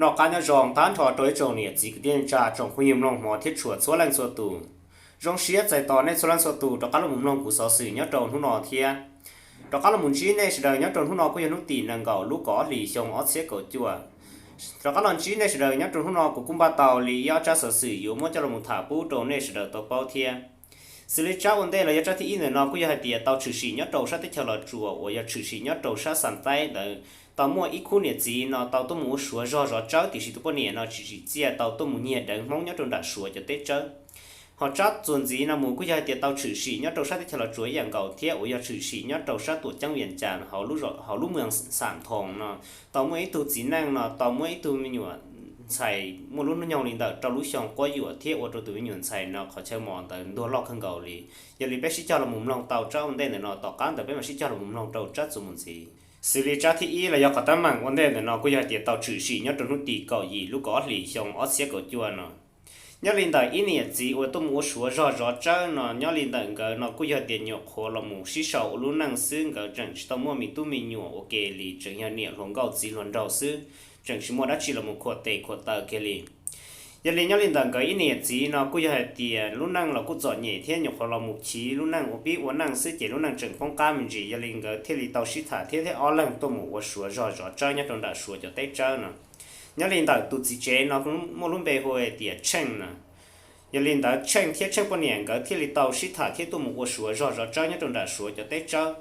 Noj qab nyob zoo tag nrho rau ib tsoom niam txiv kwv tij neej tsa, tsoom phooj ywg mloog hmov thiab tshua txhua leej txhua tus. Zoo siab txais tos nej txhua leej txhua tus rov qab los mus mloog kuv xov xwm nyob rau hnub no thiab. Rov qab los mus ntsib nej sawv daws nyob rau hnub no kuj yog hnub tim nees nkaum lub kaum ob hlis xyoo ob txhiab kaum cuaj. Rov qab los ntsib nej sawv daws nyob rau hnub no kuv kuj npaj tau li ib ob tsab xov xwm yuav muab coj los mus tham pub rau nej sawv daws tau paub thiab. Xws li tsab ua ntej los yog tsab thib ib ntawm no kuj yog hais tias tau tshwm sim nyob rau sab teb chaws Los Tsuas uas yog tshwm sim nyob rau sab Xas Taib ntawd, tau muaj ib khub niam txiv no tau tuaj mus ua suav zog zov tsawb, tiam sis tus poj niam no tsis tsim txiaj tau tuaj mus nyiag deev Hmoob nyob rau nram Suav cov teb tsawb. Ho tsab txuas ntxiv no mus kuj yog hais tias tau tshwm sim nyob rau sab teb chaws Los Tsuas ib yam nkaus thiab uas yog tshwm sim nyob rau sab tuam ceeb Vias Cas hauv lub moos Xam Thoos no, tau muaj ib tug txiv neej no tau muab ib tug me nyuam ntxhais muaj lub hnub nyoog li ntawm rau lub xyoo quab yuam thiab ua rau tus me nyuam ntxhais no qhov chaw mos ntawd ntuag loj kawg nkaus li. Yog li peb sib cog los mus mloog tau tsab ua ntej ntawm no, tom qab ntawd peb mam sib cog los mus mloog rau tsab txuas mus ntxiv. Xws li tsab thib ib los yog qhov teeb meem ua ntej ntawm no kuj yog hais tias tau tshwm sim nyob rau hnub tim kaum yim lub kaum ob hlis xyoo ob txhiab kaum cuaj no. Nyob li ntawm ib niam txiv uas tuaj mus ua suav zog zov tsawb no, nyob li ntawm nkawd no kuj yog tias nyuam qhuav los mus sib sau ua lub neej xwb, nkawd tseem tsis tau muaj me tub me nyuam ua ke li, tseem yog niam hluas nkauj txiv hluas nraug xwb, tseem tsis muaj dab tsi los mus khuam tes khuam taw kiag li. Yog li nyob li ntawm nkawd ib niam txiv no kuj yog hais tias lub neej los kuj txom nyem thiab nyuam qhuav los mus chiv lub neej ua pib ua neej xwb ces lub neej tseem poob qab me ntsis, yog li nkawd thiaj li tau sib tham thiab thiab ob leeg tuaj mus ua suav zog zov tsawb nyob rau nram Suav cov teb tsawb no. Nyob li ntawm tus txiv tsev no muaj lub npe hu hais tias Tsheej no. Yog li ntawd Tsheej thiab Tsheej poj niam nkawd thiaj li tau sib tham thiab tuaj mus ua suav zog zov tsawb nyob rau nram Suav cov teb tsawb.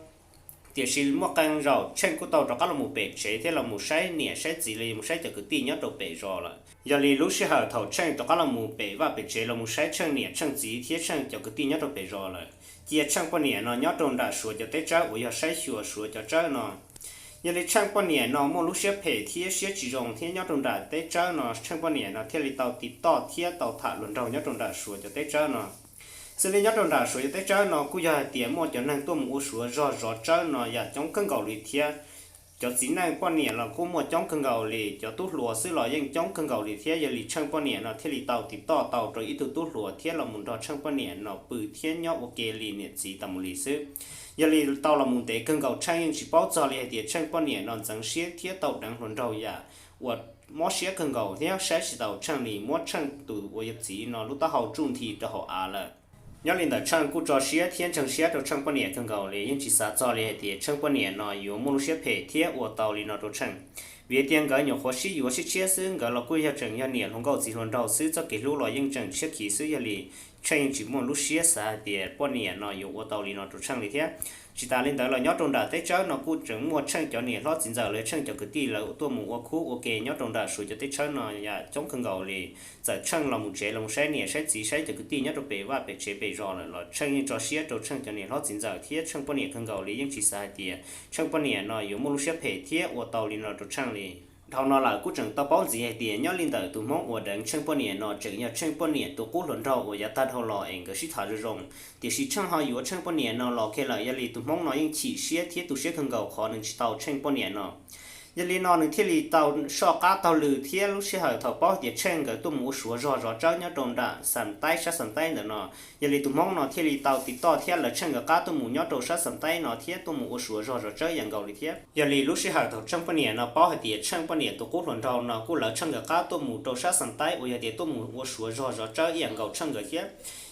Tiam sis muaj qee zaum Tsheej kuj tau rov qab los mus pem tsev thiab los mus saib niam saib txiv los yog mus saib cov kwv tij nyob rau pem zos lawm. Yog li lub sij hawm thaum Tsheej rov qab los mus pem vaj pem tsev los mus saib Tsheej niam Tsheej txiv thiab Tsheej cov kwv tij nyob rau pem zos lawm, cia Tsheej poj niam no nyob rau nram Suav cov teb tsawb uas yog saib xyuas Suav cov tsawb no. Yog li Tsheej poj niam no muaj lub siab phem thiab siab tsis zoo thiab nyob rau nram teb tsawb no, Tsheej poj niam no thiaj li tau tiv toj thiab tau tham hluas nraug nyob rau nram Suav cov teb tsawb no. Xws li nyob rau nram Suav cov teb tsawb no kuj yog hais tias muaj cov neeg tuaj mus ua suav zog zov tsawb no yam coob kawg nkaus li thiab. Cov txiv neej poj niam los kuj muaj coob kawg nkaus li, cov tub hluas xwb los yeej coob kawg nkaus li thiab. Yog li Tsheej poj niam no thiaj li tau tiv toj tau rau ib tug tub hluas thiab los mus nrog Tsheej poj niam no pw thiab nyob ua ke li niam txiv tas mus li xwb. Yog li tau los mus ntev kawg nkaus, Tsheej yeej tsis paub txog li hais tias Tsheej poj niam no ntxeev siab thiab tau deev hluas nraug yam uas mob siab kawg nkaus thiab saib tsis taus Tsheej li, muab Tsheej tus uas yog txiv no lub taub hau tsuj nthi rau hauv av lawm. Nyob li ntawd Tsheej kuj tso siab thiab ntseeg siab rau Tsheej poj niam kawg nkaus li, yeej tsis xav txog li hais tias Tsheej poj niam no yuav muaj lub siab phem thiab ua tau li no rau Tsheej. Vim tias nkawd nyuam qhuav sib yuav sib tshiab xwb, nkawd los kuj yog tseem yog niam hluas nkauj txiv hluas nraug xwb, txoj kev hlub los yeej tseem tshiab khiv xwb. Yog li Tsheej yeej tsis muaj lub siab xav hais tias poj niam no yuav ua tau li no rau Tsheej li thiab. Tsis tas li ntawd los nyob rau nram teb tsawb no kuj tseem muaj Tsheej cov niam hlob txiv ntxawm los Tsheej cov kwv tij lawv tuaj mus ua khub ua ke nyob rau nram Suav cov teb tsawb no yam coob kawg nkaus li. Txawm Tsheej los mus tsev los saib niam saib txiv saib cov kwv tij nyob rau pem vaj pem tsev pem zos lawm los Tsheej yeej tso siab rau Tsheej cov niam hlob txiv ntxawm thiab Tsheej poj niam kawg nkaus li, yeej tsis xav hais tias Tsheej poj niam no yuav muaj lub siab phem thiab ua tau li no rau Tsheej li. Dhau no lawm kuj tseem tau paub ntxiv hais tias nyob li ntawm tus Hmoob uas deev Tsheej poj niam no tseem yog Tsheej poj niam tus qub hluas nraug uas yav tag dhau los es nkawd sib tham zoo zoo, tiam sis Tsheej ho yuav Tsheej poj niam no los kiag lawm. Yog li tus Hmoob no yeej chim siab thiab tu siab kawg nkaus qhov nws tsis tau Tsheej poj niam no. Yog li no nws thiaj li tau soj qab taug lw thiab lub sij hawm thaum paub tias Tsheej nkawd tuaj mus ua suav zog zov tsawb nyob rau nram Xam Taib, sab Xam Taib ntawm no, yog li tus Hmoob no thiaj li tau tiv toj thiab lawv Tsheej nkawd qab tuaj mus nyob rau sab Xam Taib no thiab tuaj mus ua suav zog zov tsawb ib yam nkaus li thiab. Yog li lub sij hawm thaum Tsheej poj niam no paub hais tias Tsheej poj niam tus qub hluas nraug no kuj lawv Tsheej nkawd qab tuaj mus rau sab Xam Taib uas yog tias tuaj mus ua suav zog zov tsawb ib yam nkaus Tsheej nkawd thiab.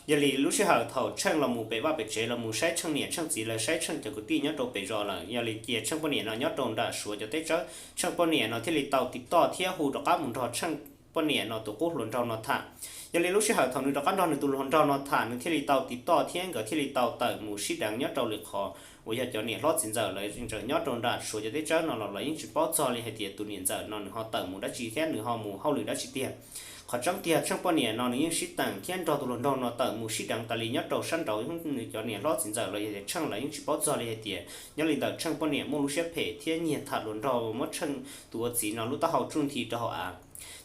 Yog li lub sij hawm thaum Tsheej los mus pem vaj pem tsev los mus saib Tsheej niam Tsheej txiv lawv saib Tsheej cov kwv tij nyob rau pem zos lawm, yog li cia Tsheej poj niam no nyob rau nram Suav cov teb tsawb, Tsheej poj niam no thiaj li tau tiv toj thiab hu rov qab mus nrog Tsheej poj niam no tus qub hluas nraug no tham. Yog li lub sij hawm thaum nws rov qab nrog nws tus hluas nraug no tham, nws thiaj li tau tiv toj thiab nkawd thiaj li tau tawm mus sib deev nyob rau lwm qhov uas yog cov niam hlob txiv ntxawm lawv tseem nyob rau nram Suav cov teb tsawb no los lawv yeej tsis paub txog li hais tias tus niam ntxawm no nws ho tawm mus dab tsi thiab nws ho mus hauj lwm dab tsi tiag. Qhov tseeb tiag Tsheej poj niam no nws yeej sib teem thiab nrog tus hluas nraug no tawm mus sib deev tas li nyob rau sab nraud, nws cov niam hlob txiv ntxawm los yog tias Tsheej lawv yeej tsis paub txog li hais tias nyob li ntawm Tsheej poj niam muaj lub siab phem thiab nyiag tham hluas nraug, muab Tsheej tus ua txiv no lub taub hau tsuj nthi rau hauv av.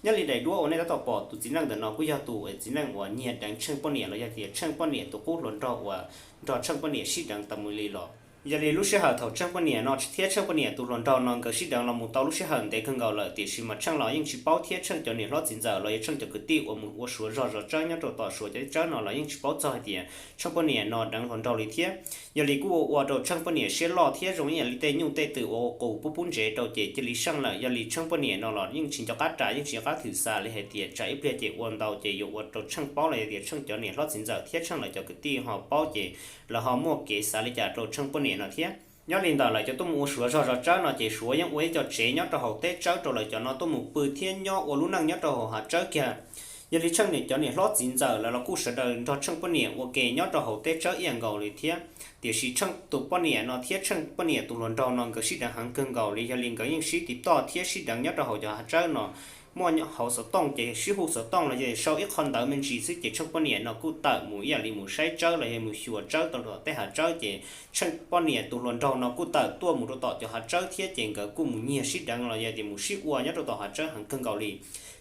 Nyob li daim duab uas nej tab tom pom tus txiv neej ntawm no kuj yog tus txiv neej uas nyiag deev Tsheej poj niam los yog tias Tsheej poj niam tus qub hluas nraug uas nrog Tsheej poj niam sib deev tas mus li los Yog li lub sij hawm thaum Tsheej poj niam no thiab Tsheej poj niam tus hluas nraug no nkawd sib deev los mus tau lub sij hawm ntev kawg nkaus lawm, tiam sis mas Tsheej los yeej tsis paub thiab Tsheej cov niam hlob txiv ntxawm los yog Tsheej cov kwv tij uas mus ua suav zog zov tsawb nyob rau tom suav cov teb tsawb no los yeej tsis paub txog hais tias Tsheej poj niam no deev hluas nraug li thiab. Yog li kuj ua ua rau Tsheej poj niam siab loj thiab zoo ib yam li tej nyuj tej twm uas ua qus pub pub ntsev rau ces cia li seej lawm. Yog li Tsheej poj niam no los yeej tsis nco qab ras yeej tsis nco qab thwm xa li hais tias tsam ib pliag ces ua ntau ces yuav ua rau Tsheej paub los yog tias Tsheej cov niam hlob txiv ntxawm thiab Tsheej lawv cov kwv tij ho paub ces lawv ho muaj kev xav li cas rau Tsheej poj niam no thiab. Nyob li ntawm lawv cov tuaj mus ua suav zog zov tsawb no ces suav yeej ua ib co tsev nyob rau hauv teb tsawb rau lawv cov no tuaj mus pw thiab nyob ua lub neej nyob rau hauv hav tsawb kiag. Yog li Tsheej niam cov niam hlob txiv ntxawm lawv los kuj sawv daws nrog Tsheej poj niam ua ke nyob rau hauv teb tsawb ib yam nkaus li thiab. Tiam sis Tsheej tus poj niam no thiab Tsheej poj niam tus hluas nraug no nkawd sib deev heev kawg nkaus li, yog li nkawd yeej sib tiv toj thiab sib deev nyob rau hauv cov hav tsawb no. Muaj hauv xov tooj ces sib hu xov tooj los yog sau ib qho ntawv me ntsis xwb ces Tsheej poj niam no kuj tawm mus ib yam li mus saib tsawb los yog mus xyuas tsawb tau tom tej hav tsawb ces Tsheej poj niam tus hluas nraug no kuj tawm tuaj mus rau tom cov hav tsawb thiab ces nkawd kuj mus nyiag sib deev los yog tias mus sib ua nyob rau tom hav tsawb heev kawg nkaus li.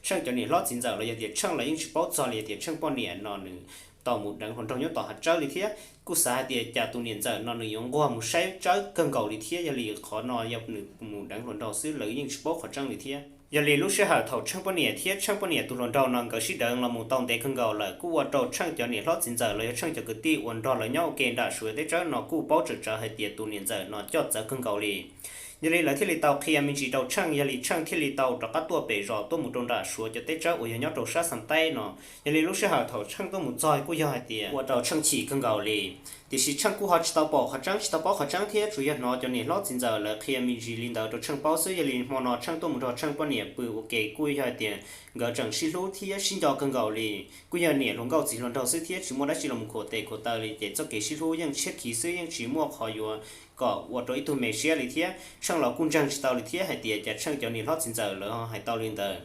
Tsheej cov niam hlob txiv ntxawm los yog tias Tsheej los yeej tsis paub txog li tias Tsheej poj niam no nws tau mus deev hluas nraug nyob tom hav tsawb li thiab. Kuj xav hais tias cas tus niam ntxawm no nws yuav nquag mus saib tsawb kawg nkaus li thiab, yog li qhov no yog nws mus deev hluas nraug xwb, lawv yeej tsis paub qhov tseeb li thiab. Yog li lub sij hawm thaum Tsheej poj niam thiab Tsheej poj niam tus hluas nraug no nkawd sib deev los mus tau ntev kawg nkaus lawm kuj ua rau Tsheej cov niam hlob txiv ntxawm los yog Tsheej cov kwv tij uas nrog lawv nyob ua ke nram suav teb tsawb no kuj paub tsawm tsawv hais tias tus niam ntxawm no coj txawv kawg nkaus li. Yog li lawv thiaj li tau qhia me ntsis rau Tsheej, yog li Tsheej thiaj li tau rov qab tuaj pem zos tuaj mus rau nram suav cov teb tsawb uas yog nyob rau sab Xas Teb no. Yog li lub sij hawm thaum Tsheej tuaj mus txog kuj yog hais tias ua rau Tsheej chim kawg nkaus li. Tiam sis Tsheej kuj ho tsis tau pom qhov tseeb tsis tau paub qhov tseeb thiab tsuas yog hnov cov niam hlob txiv ntxawm lawv qhia me ntsis li ntawd rau Tsheej paub xwb. Yog li hmo no Tsheej tuaj mus nrog Tsheej poj niam pw ua ke kuj yog hais tias nkawd tseem sib hlub thiab sib nco kawg nkaus li. Kuj yog niam hluas nkauj txiv hluas nraug xwb thiab tsis muaj dab tsi los mus khuam tes khuam taw li ces txoj kev sib hlub yeej tshiab khiv xwb, yeej tsis muaj qhov yuav kom ua rau ib tug me siab li thiab Tsheej los kuj ntseeg tsis tau li thiab hais tias cas Tsheej cov niam hlob txiv ntxawm lawv hais tau li ntawd.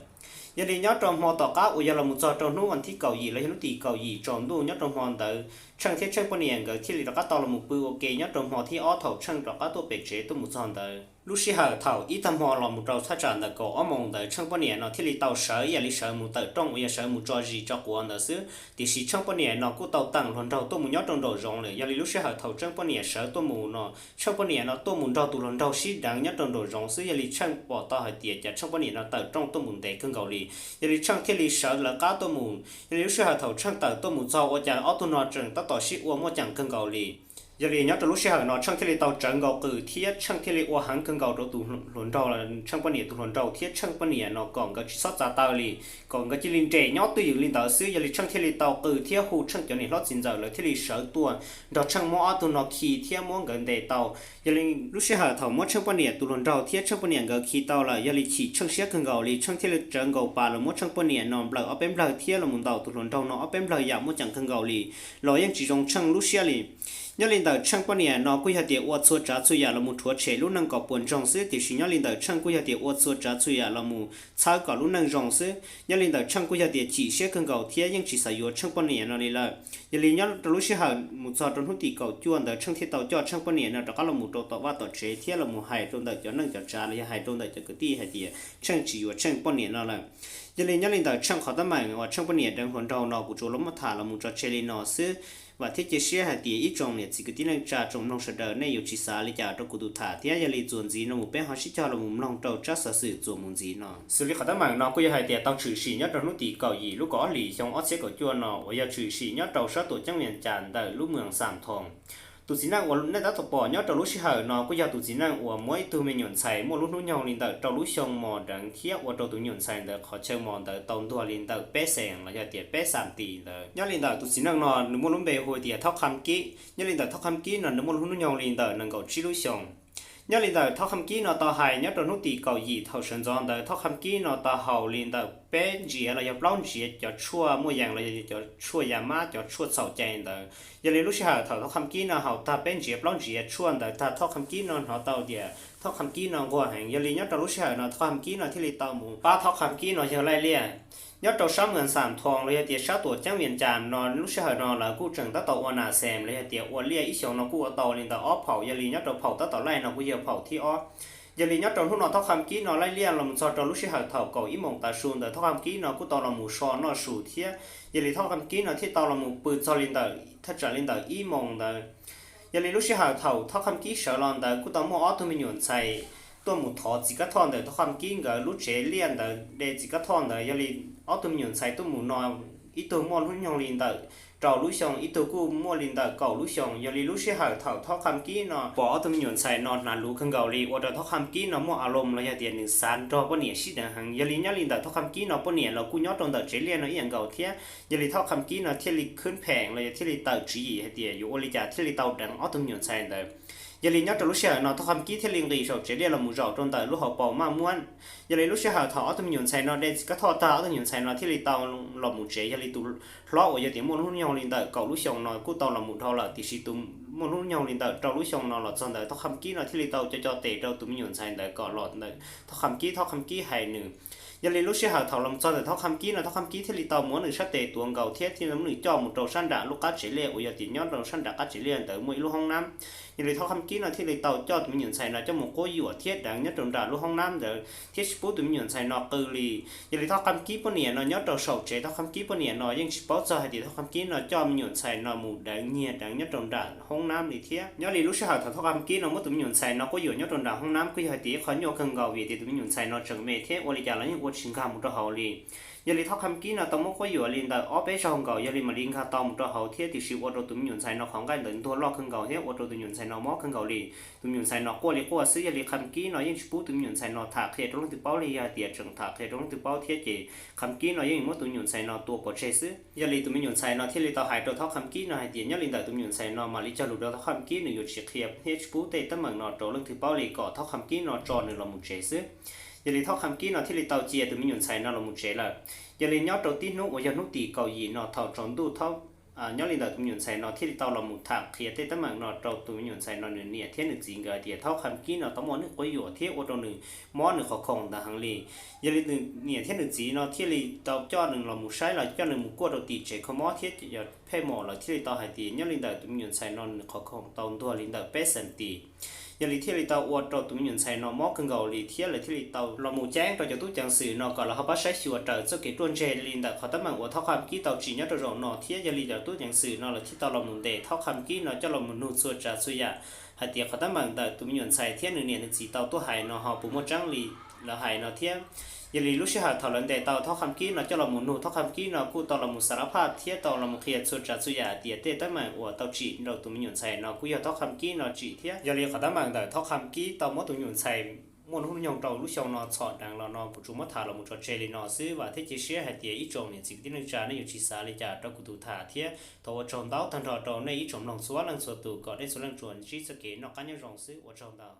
Yog li nyob rau hmo tom qab uas yog los mus txog rau hnub vas thib kaum yim los yog hnub tim kaum yim tsaus ntuj nyob rau hmo ntawd Tsheej thiab Tsheej poj niam nkawd thiaj li rov qab tau los mus pw ua ke nyob rau hmo thib ob thaum Tsheej rov qab tuaj pem tsev tuaj mus txog ntawd. Lub sij hawm thaum ib tag hmo los mus rau thaj tsam ntawm kaum ob moos ntawd Tsheej poj niam no thiaj li tau sawv ib yam li sawv mus tawm rooj uas yog sawv mus tso zis tso quav ntawd xwb. Tiam sis Tsheej poj niam no kuj tau teem hluas nraug tuaj mus nyob rau nraum zoov lawm. Yog li lub sij hawm thaum Tsheej poj niam sawv tuaj mus no, Tsheej poj niam no tuaj mus nrog tus hluas nraug sib deev nyob rau nraum zoov xwb. Yog li Tsheej pom tau hais tias cas Tsheej poj niam no tawm rooj tuaj mus ntev kawg nkaus li. Yog li Tsheej thiaj li sawv lawv qab tuaj mus. Yog li lub sij hawm thaum Tsheej tawm tuaj mus txog ua cas ob tug no tseem tab tom sib ua muaj ceem kawg nkaus li. Yog li nyob rau lub sij hawm no Tsheej thiaj li tau tsawv nkaus qws thiab Tsheej thiaj li ua heev kawg nkaus rau tus hluas nraug, Tsheej poj niam tus hluas nraug thiab Tsheej poj niam no kom nkawd tsis txhob txav taw li, kom nkawd cia li nres nyob twj ywm li ntawd xwb. Yog li Tsheej thiaj li tau qw thiab hu Tsheej cov niam hlob txiv ntxawm lawv thiaj li sawv tuaj nrog Tsheej muab ob tug no khi thiab muab nkawd ntes tau. Yog li lub sij hawm thaum muab Tsheej poj niam tus hluas nraug thiab Tsheej poj niam nkawd khi tau lawm, yog li chim Tsheej siab kawg nkaus li, Tsheej thiaj li tsawv nkaus pas los muab Tsheej poj niam no nplawm ob peb nplawg thiab los mus ntaus tus hluas nraug no ob peb nplawg yam muaj ceem kawg nkaus li, los yeej tsis zoo Tsheej lub siab li. Nyob li ntawm Tsheej poj niam no kuj yog tias ua txhua tsav txhua yam los mus rhuav tshem lub neej kom puas ntsoog xwb, tiam sis nyob li ntawm Tsheej kuj yog tias ua txhua tsav txhua yam los mus txhawb kom lub neej zoo xwb. Nyob li ntawm Tsheej kuj yog tias chim siab kawg nkaus thiab yeej tsis xav yuav Tsheej poj niam no li lawm. Yog li nyob rau lub sij hawm mus txog rau hnub tim kaum cuaj ntawd Tsheej thiaj tau coj Tsheej poj niam no rov qab los mus rau tom vaj tom tsev thiab los mus hais rau ntawm cov neej cov tsav los yog hais rau ntawm cov kwv tij hais tias Tsheej tsis yuav Tsheej poj niam no lawm. Yog li nyob li ntawm Tsheej qhov teeb meem uas Tsheej poj niam deev hluas nraug no kuv tsuas los muab tham los mus tso tseg li no xwb. Vam thiab cia siab hais tias ib tsoom niam txiv kwv tij neej tsa tsoom mloog sawv daws nej yuav tsis xav li cas rau kuv tus tham thiab. Yog li txuas ntxiv no mus peb ho sib cog los mus mloog rau tsab xov xwm txuas mus ntxiv no. Xws li qhov teeb meem no kuj yog hais tias tau tshwm sim nyob rau hnub tim kaum yim lub kaum ob hlis xyoo ob txhiab kaum cuaj no uas yog tshwm sim nyob rau sab tuam ceeb Vias Cas ntawm lub moos Xam Thoos. Tus txiv neej uas nej tab tom pom nyob rau lub sij hawm no kuj yog tus txiv neej uas muab ib tug me nyuam ntxhais muaj lub hnub nyoog li ntawm rau lub xyoo mos deev thiab ua rau tus nyuam ntxhais ntawd qhov chaw mos ntawd tau ntuag li ntawm peb xees los yog tias peb xam tis ntawd. Nyob li ntawm tus txiv neej no nws muaj lub npe hu tias Thoj Kham Kib. Nyob li ntawm Thoj Kham Kib no nws muaj lub hnub nyoog li ntawm nees nkaum tsib lub xyoos. Nyob li ntawm Thoj Kham Kib no tau hais nyob rau hnub tim kaum yim thaum sawv ntxov ntawd Thoj Kham Kib no tau haus li ntawm peb ntsiav los yog plaub ntsiav cov tshuaj muaj yees los yog cov tshuaj ya mab cov tshuaj txhaum cai ntawd. Yog li lub sij hawm thaum Thoj Kham Kib no haus tag peb ntsiav plaub ntsiav tshuaj ntawd tag Thoj Kham Kib no hnov tau tias Thoj Kham Kib no nquag heev. Yog li nyob rau lub sij hawm no Thoj Kham Kib no thiaj li tau mus pab Thoj Kham Kib no yawg laij liaj. Nyob rau sab moos Xam Thoos los yog tias sab tuam ceeb Vias Cas no lub sij hawm no lawv kuj tseem tab tom ua nas xees los yog tias ua liaj ib xyoos no kuj ua tau li ntawm ob phaum. Yog li nyob rau phaum tab tom laij no kuj yog phaum thib ob. Yog li nyob rau hnub no Thoj Kham Kib no laij liaj los mus txog rau lub sij hawm thaum kaum ib moos tav su ntawd Thoj Kham Kib no kuj tau los mus so noj su thiab. Yog li Thoj Kham Kib no thiaj tau los mus pw txog li ntawm thaj tsam li ntawm ib moos ntawd. Yog li lub sij hawm thaum Thoj Kham Kib sawv los ntawd kuj tau muaj ob tug me nyuam ntxhais tuaj mus thov Txiv Kab Thoj ntawm Thoj Kham Kib nkawd lub tsev liaj ntawd de Txiv Kab Thoj ntawd. Yog li ob tug me nyuam ntxhais tuaj mus no, ib tug muaj hnub nyoog li ntawm rau lub xyoo, ib tug kuj muaj li ntawm kaum lub xyoo. Yog li lub sij hawm thaum Thoj Kham Kib no pom ob tug me nyuam ntxhais no hnav luv kawg nkaus li, ua rau Thoj Kham Kib no muaj a loos los yog tias nws xav nrog poj niam sib deev heev. Yog li nyob li ntawm Thoj Kham Kib no poj niam los kuj nyob rau ntawm tsev liaj no ib yam nkaus thiab. Yog li Thoj Kham Kib no thiaj li khwb pheem los yog thiaj li tawm tswv yim hais tias yuav ua li cas thiaj li tau deev ob tug me nyuam ntxhais ntawd. Yog li nyob rau lub sij hawm no Thoj Kham Kib thiaj li nqis saum tsev liaj los mus zaum rau ntawm lub hauv paus maj muab. Yog li lub sij hawm thaum ob tug me nyuam ntxhais no de Txiv Kab Thoj tag, ob tug me nyuam ntxhais no thiaj li tau los mus tsev. Yog li tus hlob uas yog tias muaj hnub nyoog li ntawm kaum lub xyoo no kuj tau los mus dhau lawm, tiam sis tus muaj hnub nyoog li ntawm rau lub xyoo no los txog ntawd Thoj Kham Kib no thiaj li tau co co tes rau tus me nyuam ntxhais ntawd kom los ntawm Thoj Kham Kib, Thoj Kham Kib hais nws. Yog li lub sij hawm thaum los txog ntawm Thoj Kham Kib no Thoj Kham Kib thiaj li tau muab nws sab tes tuav nkaus thiab thiaj muab nws coj mus rau sab nram lub qab tsev liaj uas yog tias nyob rau sab nram qab tsev liaj ntawd muaj ib lub hoob nab. Yog li Thoj Kham Kib no thiaj li tau coj tus me nyuam ntxhais no coj mus quab yuam thiab deev nyob rau nram lub hoob nab ntawd thiab tsis pub tus me nyuam ntxhais no qw li. Yog li Thoj Kham Kib poj niam no nyob rau saum tsev, Thoj Kham Kib poj niam no yeej tsis paub txog hais tias Thoj Kham Kib no coj me nyuam ntxhais no mus deev nyiag deev nyob rau nram hoob nab li thiab. Nyob li lub sij hawm thaum Thoj Kham Kib no muab tus me nyuam ntxhais no quab yuam nyob rau nram hoob nab kuj yog hais tias ib qho nyuaj kawg nkaus vim tias tus me nyuam ntxhais no tseem me thiab ua li cas los yeej ua tsis nkag mus rau hauv li. Yog li Thoj Kham Kib no tau muab quab yuam li ntawm ob peb zaug nkaus yog li mam li nkag tau mus rau hauv thiab, tiam sis ua rau tus me nyuam ntxhais no qhov nqaij ntawd ntuag loj kawg nkaus thiab ua rau tus me nyuam ntxhais no mob kawg nkaus li. Tus me nyuam ntxhais no quaj li quaj xwb, yog li Kham Kib no yeej tsis pub tus me nyuam ntxhais no tham qhia rau leej twg paub li, yog hais tias tseem tham qhia rau leej twg paub thiab ces Kham Kib no yeej muab tus me nyuam ntxhais no tua pov tseg xwb. Yog li tus me nyuam ntxhais no thiaj li tau hais rau Thoj Kham Kib no hais tias nyob li ntawm tus me nyuam ntxhais no mam li cog lus rau Thoj Kham Kib, nws yuav tsis qhia thiab tsis pub tej teeb meem no rau leej twg paub li, kom Thoj Kham Kib no tso nws los mus tsev xwb. Yog li Thoj Kham Kib no thiaj li tau cia tus me nyuam ntxhais no los mus tsev lawm. Yog li nyob rau tib hnub uas yog hnub tim kaum yim no thaum tsaus ntuj, nyob li ntawm tus me nyuam ntxhais no thiaj li tau los mus tham qhia tej teeb meem no rau tus me nyuam ntxhais no nws niam thiab nws txiv nkawd tias Thoj Kham Kib no tau muaj neeg quab yuam thiab ua rau nws mob nws qhov khoom ntawd heev li. Yog li nws niam thiab nws txiv no thiaj li tau coj nws los mus saib los coj nws mus kuaj rau tim tsev kho mob thiab yog phem mom lawv thiaj li tau hais tias nyob li ntawm tus me nyuam ntxhais no nws qhov khoom tau ntuag li ntawm peb xees tis. Yog li thiaj li tau ua rau tus me nyuam ntxhais no mob kawg nkaus li thiab lawv thiaj li tau los mus ceeb rau cov tub ceev xwm no kom lawv ho pab saib xyuas raws txoj kev ruaj ntseg li ntawm qhov teeb meem uas Thoj Kham Kib tau tsim nyob rau zaum no thiab. Yog li cov tub ceev xwm no lawv thiaj tau los mus ntes Thoj Kham Kib no coj los mus nug txhua tsav txhua yam hais tias qhov teeb meem ntawm tus me nyuam ntxhais thiab nws niam nws txiv tau tuaj hais no ho puas muaj tseeb li lawv hais no thiab. Yog li lub sij hawm thaum lawv ntes tau Thoj Kham Kib no coj los mus nug, Thoj Kham Kib no kuj tau los mus xa lab phaj thiab tau los mus qhia txhua tsav txhua yam hais tias tej teeb meem uas tau tsim rau tus me nyuam ntxhais no kuj yog Thoj Kham Kib no tsim thiab. Yog li qhov teeb meem ntawm Thoj Kham Kib tau muab tus me nyuam ntxhais muaj hnub nyoog rau lub xyoo no txhom deev los no kuv tsuas muab tham los mus tso tseg li no xwb. Vam thiab cia siab hais tias ib tsoom niam txiv kwv tij neej tsa nej yuav tsis xav li cas rau kuv tus tham thiab thov ua tsaug ntau tag nrho rau nej ib tsoom mloog txhua leej txhua tus kom nej txhua leej tsuas ntsib txoj kev noj qab nyob zoo xwb. Ua tsaug ntau.